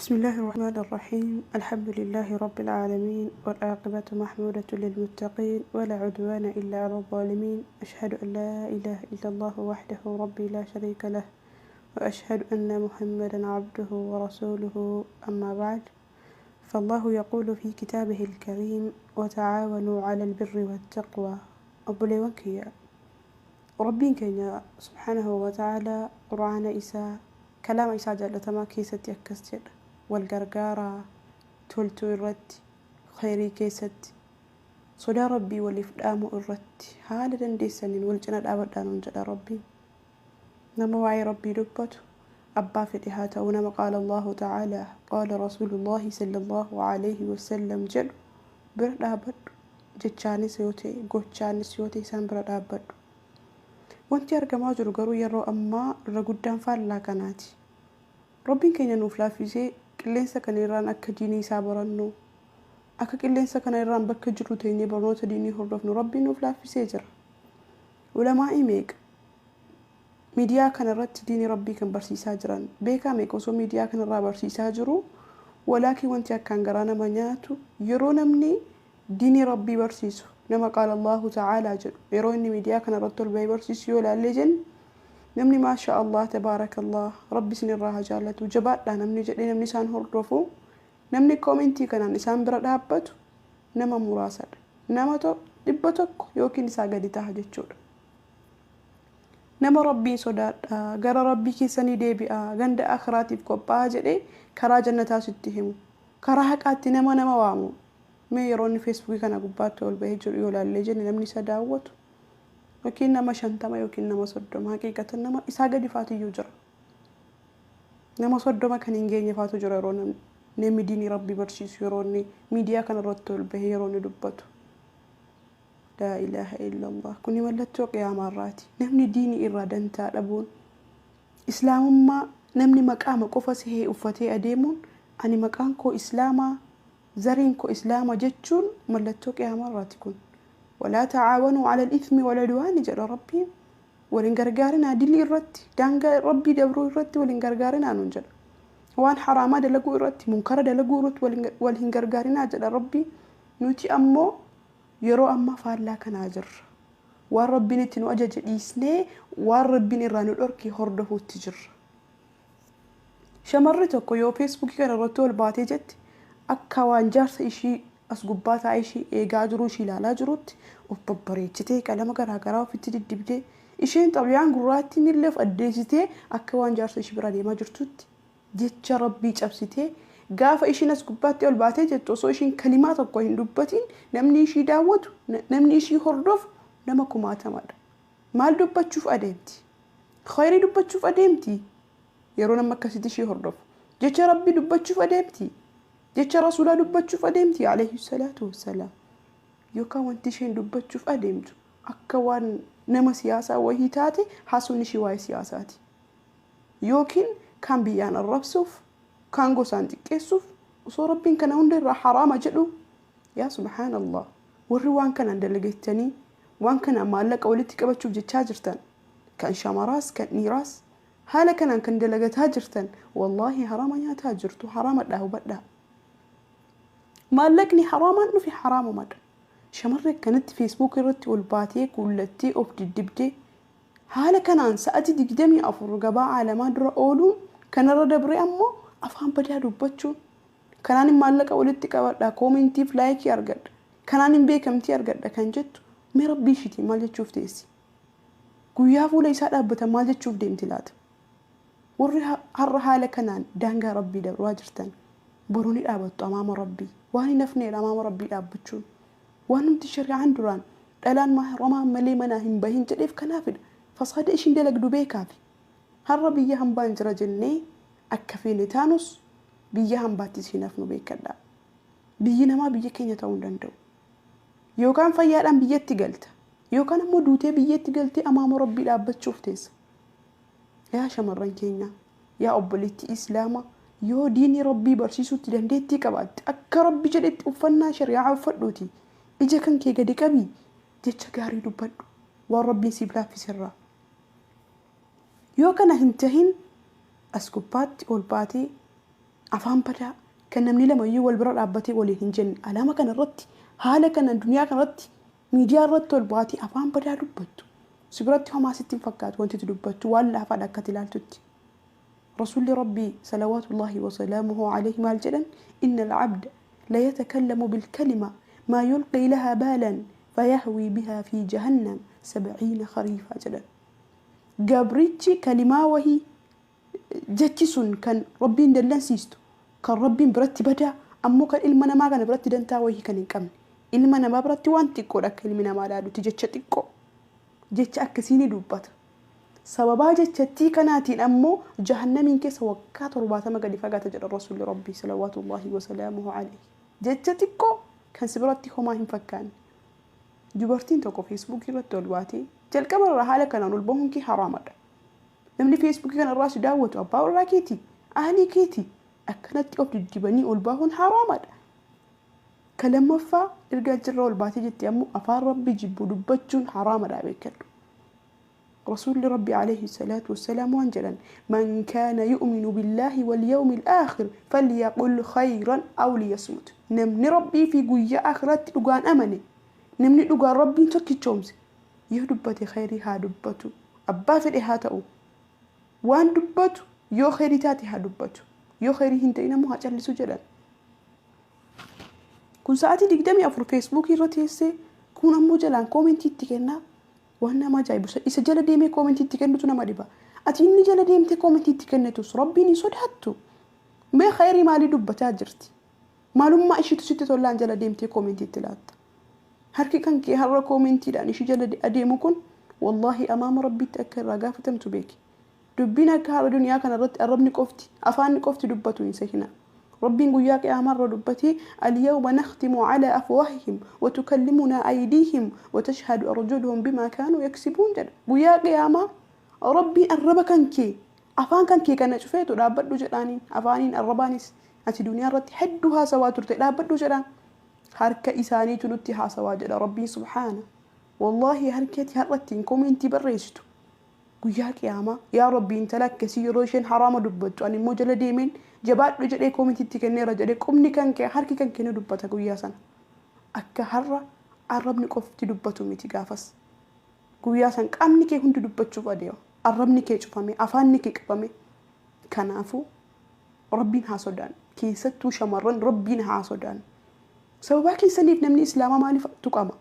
بسم الله الرحمن الرحيم. الحمد لله رب العالمين، والعاقبة محمودة للمتقين، ولا عدوان إلا على الظالمين. أشهد أن لا إله إلا الله وحده ربي لا شريك له، وأشهد أن محمدا عبده ورسوله. أما بعد، فالله يقول في كتابه الكريم: وتعاونوا على البر والتقوى. Obboleewwan kiyya، Rabbiin keenya سبحانه وتعالى quraana isaa, kalaama isaa jaallatamaa keessatti akkas jedha: wal gargaaraa toltuu irratti, khayrii keessatti, sodaa Rabbii waliif dhaamuu irratti, haala dandeessaniin wal cina dhaabadhaa nuun jedha Rabbiin. Nama waa'ee Rabbii dubbatu, abbaa fedhe haa ta'u, nama قال الله تعالى، قال رسول الله صلى الله عليه وسلم jedhu bira dhaabadhu. Jechaanis yoo ta'e, gochaanis yoo ta'e, isaan bira dhaabbadhu. Wanti argamaa jiru garuu yeroo ammaa irra guddaan faallaa kanaati. Rabbiin keenya nuuf laaffisee qilleensa kana irraan akka diinii isaa barannu, akka qilleensa kana irraan bakka jirru teenyee barnoota diinii hordofnu Rabbiin nuuf laaffisee jira. Ulamaa'ii meeqa miidiyaa kana irratti diinii Rabbii kan barsiisaa jiran, beekaa meeqa osoo miidiyaa kanarraa barsiisaa jiru? Walaakin wanti akkaan garaa nama nyaatu, yeroo namni diinii Rabbii barsiisu, nama قال الله تعالى jedhu, yeroo inni miidiyaa kana irratti ol bahee barsiisu yoo ilaallee jenne, namni ما شاء الله تبارك الله، Rabbi isinirraa haa jaallatu, jabaadhaa namni jedhee, namni isaan hordofu, namni koomentii kanaan isaan bira dhaabbatu nama muraasadha. Nama 100 yookiin isaa gadi ta'a jechuudha. Nama Rabbiin sodaadhaa, gara Rabbii keessanii deebi'aa, ganda akhiraatiif qophaa'aa jedhee karaa jannataa sitti himu, karaa haqaatti nama waamu, mee yeroo inni Feesbuukii kana gubbaatti ol bahee jiru yoo ilaallee jenne, namni isa daawwatu yookiin nama 50 yookiin nama 30, haqiiqatan nama isaa gadi faatiyyuu jira. Nama 30 kan hin geenye faatu jira yeroo namni diinii Rabbii barsiisu, yeroo inni miidiyaa kana irratti ol bahee yeroo inni dubbatu. لا إله إلا الله. Kuni mallattoo qiyaamaarraati. Namni diinii irraa dantaa dhabuun, islaamummaa namni maqaama qofa sihee uffatee adeemuun, ani maqaan koo islaamaa, zariin koo islaama jechuun mallattoo qiyaamaarraati kun. ولا تعاونوا على الإثم والعدوان jedha Rabbiin. Waliin gargaarinaa dilii irratti, daangaa Rabbii dabruu irratti waliin gargaarinaa nuun jedha. Waan haraamaa dalaguu irratti, munkara dalaguu irratti wal hin gargaarinaa jedha Rabbiin. Nuti ammoo yeroo ammaa faallaa kanaa jirra. Waan Rabbiin itti nu ajaje dhiisnee waan Rabbiin irraa nu dhorke hordofuutti jirra. Shamarri tokko yoo Feesbuukii kana irratti ol baatee jetti, akka waan jaarsa ishii as gubbaa taa'ee ishii eegaa jiru, ishii ilaalaa jirutti of babbareechitee, qalama garaagaraa ofitti diddibdee, isheen xabiyaan gurraattiin illee of addeessitee, akka waan jaarsa ishii bira deemaa jirtutti jecha Rabbii cabsitee, gaafa ishiin as gubbaatti ol baatee jettu, osoo ishiin kalimaa tokko hin dubbatiin namni ishii daawwatu, namni ishii hordofu nama kumaatamadha. Maal dubbachuuf adeemti? Khayrii dubbachuuf adeemti? Yeroo nama akkasitti ishii hordofu, jecha Rabbii dubbachuuf adeemti? Jecha Rasuulaa dubbachuuf adeemti عليه الصلاة والسلام? Yookaan wanti isheen dubbachuuf adeemtu akka waan nama siyaasaa wahii taate haasofni ishii waa'ee siyaasaati. Yookiin kan biyyaan arrabsuuf, kan gosaan xiqqeessuuf, osoo Rabbiin kana hunda irraa haraama jedhu. Yaa سبحان الله, warri waan kanaan dalagattanii waan kanaan maallaqa walitti qabachuuf jechaa jirtan, kan shamaraas kan dhiiraas, haala kanaan kan dalagataa jirtan, wallaahi haraama nyaataa jirtu. Haraamadhaa hubadhaa. Maallaqni haraamaan dhufe haraamumadha. Shamarri akkanatti Facebook irratti ol baatee, kuullattee, of diddibdee, haala kanaan sa'atii 24 gabaa aalamaa dura ooluun, kanarra dabree ammoo afaan badaa dubbachuun, kanaan maallaqa walitti qabadha, koomentiif laayikii argadha, kanaan hin beekamtii argadha kan jettu, mee Rabbii ishiitiin maal jechuuf teessi? Guyyaa fuula isaa dhaabbatan maal jechuuf deemti laata? Warri har'a haala kanaan daangaa Rabbii dabraa jirtan, boruu ni dhaabattu amaama Rabbii. Waan hin hafneedha amaama Rabbii dhaabbachuun. Waan nuti shari'aan duraan dhalaan mahramaan malee manaa hin bahin jedheef kanaafidha. Fasaada ishiin dalagdu beekaafi. Har'a biyya hambaan jira jennee akka feene taanus, biyya hambaattis hin hafnu, beekadhaa. Biyyi namaa biyya keenya ta'uu hin danda'u. Yookaan fayyaadhaan biyyatti galta, yookaan ammoo duutee biyyatti galtee amaama Rabbii dhaabbachuuf teessa. Yaa shamarran keenya, yaa obboleettii islaamaa, yoo diinii Rabbii barsiisuutti dandeettii qabaatte, akka Rabbi jedhetti uffannaa shari'aa uffadhuuti, ija kan kee gadi qabii, jecha gaarii dubbadhu waan Rabbiin siif laaffisirraa. Yoo kana hin tahin, as gubbaatti ol baatee Afaan badaa kan namni lama iyyuu wal bira dhaabbatee waliin hin jenne alaama kana irratti, haala kana duniyaa kana irratti, miidiyaa irratti ol baatee afaan badaa dubbattu. Si biratti homaa sitti hin fakkaatu, wanti ati dubbattu waan laafaadha akka ati ilaaltutti. Rasuulli Rabbii salawaatullaahi wasalaamuhu alayhi maal jedhan? Inna al-abda la yatakallamu bilkalima maa yulqii lahaa baalan fayahwii bihaa fi jahannam sab'iina khariifaa jedhan. Gabrichi kalimaa wahii, jechi sun kan Rabbiin dallansiistu, kan Rabbiin biratti badaa, ammoo kan ilma namaa kana biratti dantaa wahii kan hin qabne. Ilma namaa biratti waan xiqqoodha akka ilmi namaa ilaalutti, jecha xiqqoo. Jecha akkasii ni dubbata. Sababaa jechattii kanaatiin ammoo jahannamiin keessa waggaa 70 gadi fagaata jedha Rasuulli Rabbii salawaatullaahi wasalaamuhu alayhi. Jecha xiqqoo kan si biratti homaa hin fakkaanne. Dubartiin tokko Feesbuukii irratti ol baatee, jalqaba irraa haala kanaan ol bahuun kee haraamadha. Namni Feesbuukii kana irraa si daawwatu abbaa warraa keeti, ahlii keeti. Akkanatti of diddibanii ol bahuun haraamadha. Ka lammaffaa, erga achirra ol baatee jette ammoo afaan Rabbi jibbu dubbachuun haraamadha, beekkadhu. Rasuulli Rabbi alayhi salaatu wassalaam waan jedhan: Man kaana yu'minu billaahi wal yawmil aakhir falyaqul khayran aw liyasmut. Namni Rabbii fi guyyaa aakhiraatti dhugaan amane, namni dhugaan Rabbiin tokkichoomse, yoo dubbate khayrii haa dubbatu. Abbaa fedhe haa ta'u. Waan dubbatu yoo khayrii taate haa dubbatu. Yoo khayrii hin ta'in ammoo haa callisu jedhan. Kun sa'aatii 24 Feesbuukii irra teessee, kun ammoo jalaan koomentii itti kennaa. Waan nama ajaa'ibu, isa jala deemee koomentii itti kennutu nama dhiba. Ati inni jala deemtee koomentii itti kennitus Rabbiin hin sodaattu. Mee khayrii maalii dubbataa jirti? Maalummaa ishiitu sitti tollaan jala deemtee koomentii itti laatta? Harki kan kee har'a koomentiidhaan ishii jala adeemu kun wallaahi amaama Rabbiitti akka irraa gaafatamtu beeki. Dubbiin akka har'a duniyaa kana irratti arrabni qofti, afaanni qofti dubbatu hin sehinaa. Rabbiin guyyaa qiyaamaa irra dubbatee: Alyawma nakhtimu alaa afwaahihim wa tukallimunaa aydiihim wa tashhadu arjuluhum bimaa kaanuu yaksibuun jedha. Guyyaa qiyaamaa Rabbiin arraba kan kee, afaan kan kee kana cufeetu dhaabbadhu jedhaaniin, afaaniin arrabaanis ati duniyaa irratti hedduu haasawaa turte, dhaabbadhu jedhaan. Harka isaaniitu nutti haasawaa jedha Rabbiin subhaana. Wallaahi harki ati har'a ittiin komeentii barreessitu guyyaa qiyaamaa, yaa Rabbi, intala akkasii yeroo isheen haraama dubbattu ani immoo jala deemeen jabaadhu jedhee koomentii itti kenneera jedhee qubni kan kee, harki kan kee ni dubbata guyyaa sana. Akka har'a arrabni qofti dubbatu miti gaafas. Guyyaa san qaamni kee hundi dubbachuuf adeema. Arrabni kee cufame, afaanni kee qabame. Kanaafuu Rabbiin haa sodaannu. Keessattuu shamarran, Rabbiin haa sodaannu. Sababaa keessaniif namni Islaamaa maaliif tuqama?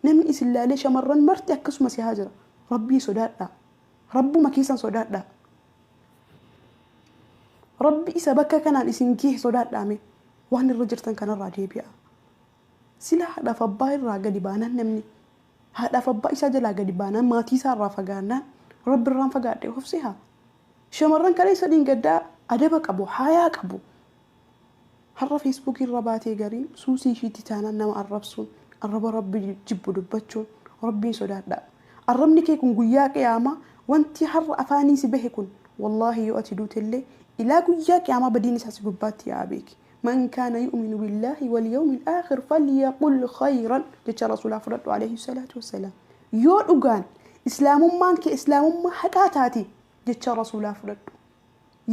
Namni isin laalee shamarran marti akkasuma sehaa jira. Rabbii sodaadhaa. Rabbuma keessan sodaadhaa. Rabbi isa bakka kanaan isin gahe sodaadhaa mee. Waan irra jirtan kanarraa deebi'aa. Sila haadhaaf abbaa irraa gadi baanaan, namni haadhaaf abbaa isaa jalaa gadi baanaan, maatii isaa irraa fagaannaan, Rabbi irraan fagaadhe of seha. Shamarran kaleessa dhiingaddaa adaba qabu, hayaa qabu. Har'a Feesbuukii irra baatee gariin suusii ishiitti taanaan nama arrabsuun, arraba Rabbi jibbu dubbachuun, Rabbiin sodaadhaa. Arrabni kee kun guyyaa qiyaamaa, wanti har'a afaanii si bahe kun wallaahi yoo ati duutellee ilaa guyyaa qiyaamaa badiin isaa si gubbaatti yaa'a beeki. Man kaana yu'minu billaahi wal yawmil aakhir falyaqul khayran jecha Rasuulaa fudhadhu alayhi salaatu wassalaam. Yoo dhugaan Islaamummaan kee Islaamummaa haqaa taate jecha Rasuulaa fudhadhu.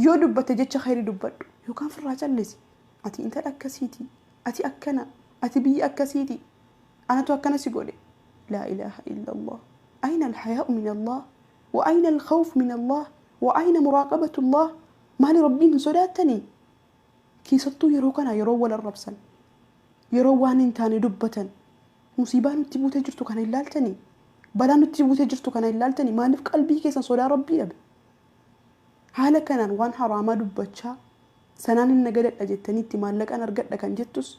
Yoo dubbatte jecha khayrii dubbadhu yookaan firraa callisi. Ati intala akkasiiti, ati akkana, ati biyya akkasiiti, anatu akkana si godhe. Laa ilaaha illallah. Ayna alhayaa'u min Allah? Wa ayna alkhawf min Allah? Wa ayna muraaqabatu Allah? Maali, Rabbiin hin sodaattanii? Keessattuu yeroo kana yeroo wal arrabsan, yeroo waan hin taane dubbatan, musiibaa nutti buutee jirtu kana hin laaltanii? Balaa nutti buutee jirtu kana hin laaltanii? Maaliif qalbii keessan sodaa Rabbii dhabe? Haala kanaan waan haraamaa dubbachaa sanaan hin nagadadha jettanii itti maallaqan argadha kan jettus,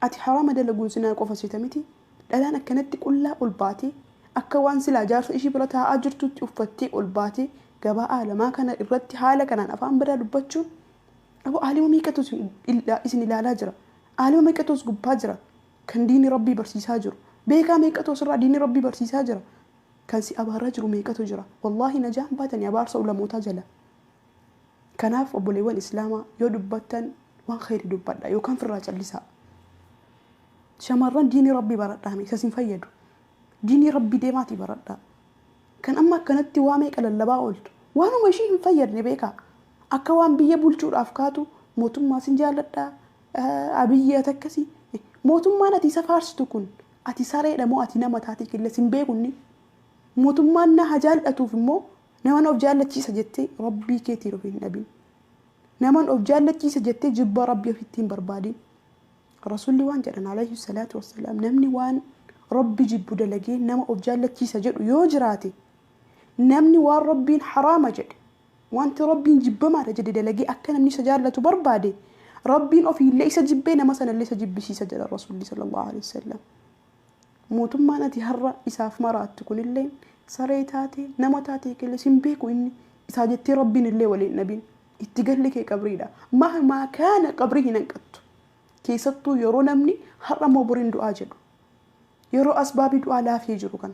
ati haraama dalaguun zinaa qofa seeta miti. Dhalaan akkanatti qullaa ol baatee, akka waan silaa jaarsa ishii bira taa'aa jirtuutti uffattee ol baatee gabaa aalamaa kana irratti haala kanaan afaan badaa dubbachuun, aboo, aalima meeqatu isin ilaalaa jira, aalima meeqatu as gubbaa jira kan diini Rabbii barsiisaa jiru, beekaa meeqatu asirraa diini Rabbii barsiisaa jira, kan si abaaraa jiru meeqatu jira. Wallaahi najaan baatanii abaarsa ulamootaa jala. Kanaaf obboleewwan Islaamaa, yoo dubbattan waan khayri dubbadha yookaan firraa callisaa. Shamarran, diinii Rabbii baradhaame, isa isin fayyadu. Diinii Rabbii deemaatii baradhaa. Kan amma akkanatti waa meeqa lallabaa ooltu waanuma ishii hin fayyadne beekaa. Akka waan biyya bulchuudhaaf kaatu mootummaa sin jaalladhaa, Abiyyi ati akkasii. Mootummaan ati isa faarsitu kun ati sareedha moo ati nama taatee kille sin beekunni. Mootummaan na haa jaallatuuf immoo naman of jaallachiisa jettee Rabbii keetiin of hin dhabin. Naman of jaallachiisa jettee jibba Rabbii ofitti hin barbaadin. Rasuulli waan jedhan alayhi salaatu wassalaam, namni waan Rabbi jibbu dalagee nama of jaallachiisa jedhu yoo jiraate, namni waan Rabbiin haraama jedhe, wanti Rabbiin jibbamaadha jedhe dalagee akka namni isa jaallatu barbaade, Rabbiin ofiillee isa jibbee nama sanallee isa jibbisiisa jedha Rasuulli sallallahu alaihi wasallam. Mootummaan ati har'a isaaf maraattu kunillee saree taate nama taate qillee sin beeku, inni isaa jettee Rabbiin illee waliin dhabin. Itti galli kee qabriidha. Mahmaa kaana qabrii hin hanqattu. Keessattuu yeroo namni har'a moo boriin du'aa jedhu. Yeroo asbaabii du'aa laafee jiru kana.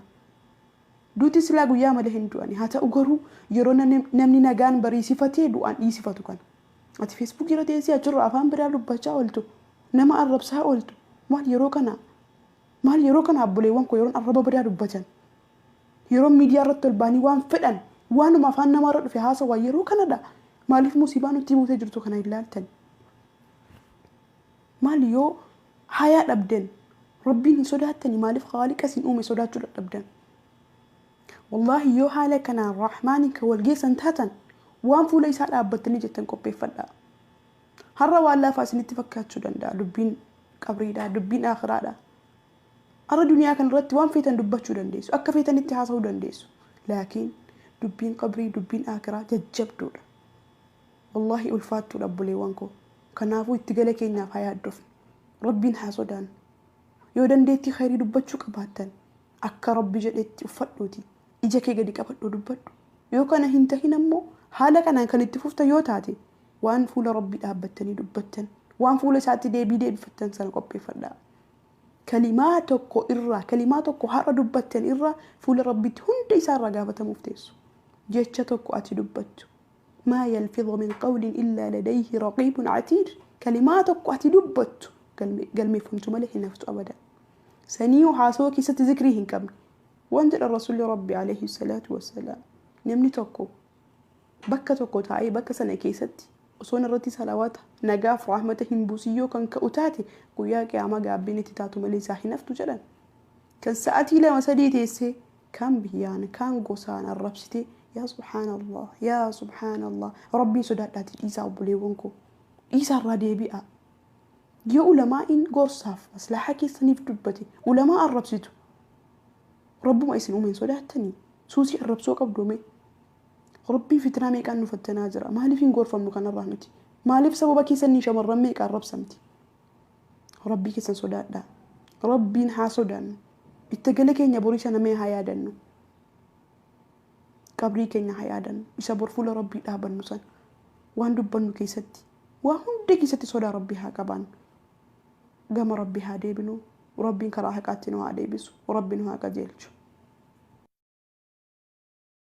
Duuti silaa guyyaa malee hin du'ani. Haa ta'u garuu yeroo namni nagaan bariisifatee du'aan dhiisifatu kana. Ati Feesbuukii irra teessee achirra afaan biraa dubbachaa ooltu. Nama arrabsaa ooltu. Maal yeroo kana? Maal yeroo kana obboleewwan koo yeroon arraba badaa dubbatan? Yeroo miidiyaa irratti ol ba'anii waan fedhan, waanuma afaan namaarra dhufe haasawaa yeroo kanadha. Maaliif musiibaa nutti buutee jirtu kana hin laaltan? Maal yoo hayaa dhabdan, Rabbiin hin sodaattani? Maaliif Khaaliqa isin uume sodaachuu dadhabdan? Wallaahi yoo haala kanaan Rahmaaniin kan wal geessan taatan, waan fuula isaa dhaabbattanii jettan qopheeffadhaa. Har'a waan laafaa isinitti fakkaachuu danda'a dubbiin qabriidha, dubbiin aakhiraadha. Har'a duniyaa kana irratti waan feetan dubbachuu dandeessu, akka feetanitti haasa'uu dandeessu. Laakiin dubbiin qabrii, dubbiin aakhiraa jajjabduudha. Wallaahi ulfaattuudha, obboleewwan koo. Kanaafuu itti gala keenyaaf haa yaaddofnu. Rabbiin haa sodaannu. Yoo dandeettii khayrii dubbachuu qabaattan, akka Rabbi jedhetti uffadhuuti ija kee gadi qabadhuu dubbadhu. Yoo kana hin tahin ammoo, haala kanaan kan itti fuftan yoo taate, waan fuula Rabbii dhaabbattanii dubbattan, waan fuula isaatti deebii deebifattan sana qopheeffadhaa. Kalimaa tokko irraa, kalimaa tokko har'a dubbattan irraa fuula Rabbiitti hunda isaa irraa gaafatamuuf teessu. Jecha tokko ati dubbattu. Maa yalfidhu min qawlin illaa ladayhi raqiibun atiid. Kalimaa tokko ati dubbattu galmeeffamtu malee hin haftu abadan. Saniiyu haasawaa keessatti zikrii hin qabne. Waan jedhan Rasuulli Rabbi alayhi salaatu wassalaam. Namni tokko bakka tokko taa'ee bakka sana keessatti osoo irratti salawaata nagaaf rahmata hin buusin yoo kan ka'u taate, guyyaa qiyaamaa gaabbiin itti taatu malee isaa hin haftu jedhan. Kan sa'atii lama sadii teessee kaan biyyaan kaan gosaan arrabsitee, yaa subhaanallah, yaa subhaanallah, Rabbiin sodaadhaati dhiisaa, obboleewwan koo, dhiisaa, irraa deebi'aa. Yoo ulamaa'iin gorsaaf maslahaa keessaniif dubbate ulamaa arrabsitu, Rabbuma isin uume hin sodaattanii? Suusii arrabsoo qabdu mee? Rabbiin fitnaa meeqaan nu fattanaa jira. Maaliif hin gorfamnu kanarraa nuti? Maaliif sababa keessanii shamarran meeqa arrabsamti? Rabbii keessan sodaadhaa. Rabbiin haa sodaannu. Itti gala keenya borii sana mee haa yaadannu. Qabrii keenya haa yaadannu. Isa bor fuula Rabbii dhaabannu sana. Waan dubbannu keessatti, waa hunda keessatti sodaa Rabbii haa qabaannu. Gama Rabbii haa deebinu. Rabbiin karaa haqaatti nu haa deebisu. Rabbi nu haa qajeelchu.